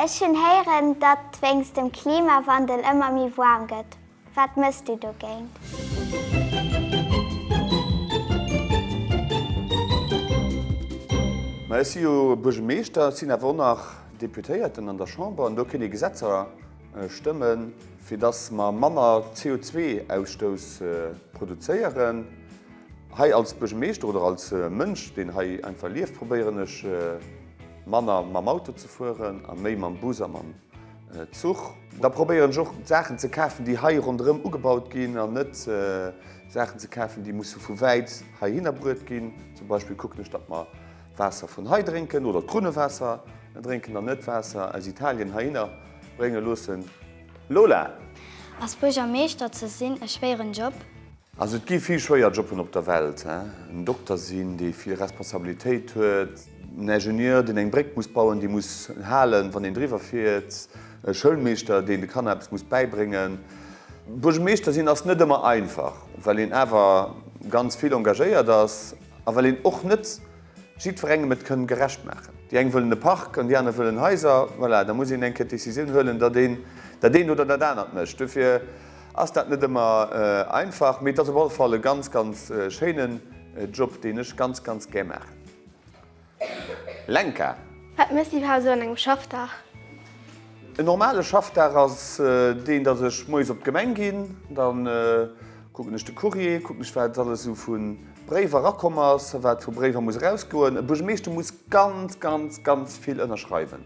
Ech hunn héieren, datt wéinst dem Klimawandel ëmmer méi waarm gëtt. Wat mëss du dogéint? Ma ech si jo Buergermeeschter, ech sinn awer och nach Deputéierten an der Chamber an do kënn ee Gesetzer stëmmen, fir datt mer manner CO2-Ausstouss produzéieren. Hei als Buergermeeschter oder als Mënsch, deen hei einfach lieft, probéieren ech manner mam Auto ze fueren a méi mam Bus a mam Zuch. Da probéieren ech och Saachen ze kafen, déi hei ronderëm ugebaut ginn an net Saachen ze kafen, déi musse vu wäit heihinner bruet ginn. Zum Beispill kucken ech, datt mer Waasser vun hei drénken oder d'Krunnewaasser drénken an net Waasser aus Italien heihinner brénge loossen. Lola! Ass Buergermeeschter ze sinn e schwéieren Job? Also et gi vill schwéier Jobben op der Welt, en Dokter sinn, dee vill Responsabilitéit huet, en Ingenieur, deen eng Bréck muss bauen, déi muss halen, wann een driwwer fiert, e Schoulmeeschter, deen de Kanner eppes muss bäibréngen. Buergermeeschter sinn ass net ëmmer einfach, well een awer ganz vill engagéiert ass a well een och net jiddwerengem et kënn gerecht maachen. Déi eng wëllen e Park an déi aner wëllen Haiser. Voilà, da muss een eng Kéier d'Decisioun huelen, datt een dat eent oder dat anert mécht. Dofir Ass dat net ëmmer einfach, mee et ass op alle Fall e ganz ganz schéinen Job deen ech ganz ganz gär maachen. Lenka. Wat méchs de iwwerhaapt esou an engem Schaffdag? En normale Schaffdag ass deen, dass ech moies op d'Gemeng ginn, dann kucken ech de Courrier, kucken ech wat alles esou vu Bréiwer erakomm ass, wat vu Bréiwer muss erausgoen. E Buergermeeschter muss ganz ganz ganz vill ënnerschreiwen.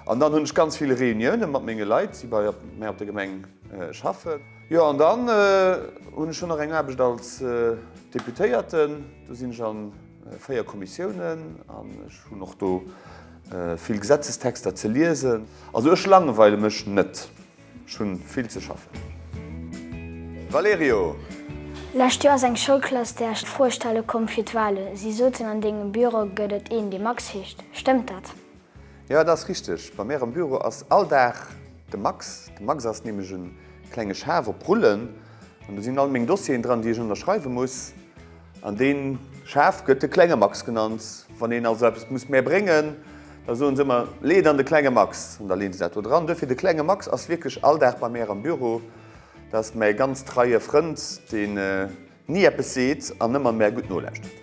An dann hunn ech ganz vill Reunioune mat menge Leit, déi bei mär op der Gemeng schaffen. Jo, an dann hunn ech jo nach eng Aarbecht als Deputéierten. Do sinn ech a 4 Kommissiounen an ech hunn och do vill Gesetzestexter ze liesen. Also ech langeweile mech net, ech hunn vill ze schaffen. Valerio! Lescht Joer ass eng Schoulklass der Froe stelle komm fir d'Wale. Si soten an dengem Büro gëtt et een dee Max heescht. Stëmmt dat? Jo, dat ass richteg. Bei mär am Büro ass all Dag de Max. De Max ass nämlech e klenge Schaf op Rullen an do sinn all meng Dossieren dran, déi ech ënnerschreiwe muss. An dee Schaf gëtt de klenge Max genannt. Wann een also eppes muss mär bréngen, da soen se ëmmer, Lee et an de klenge Max. An da leeën se dat do dran. Duerfir, de klenge Max ass wierklech all Dag bei mär am Büro. Dat ass mäi ganz treie Frënd, deen ni eppes seet an ëmmer mär gutt nolauschtert.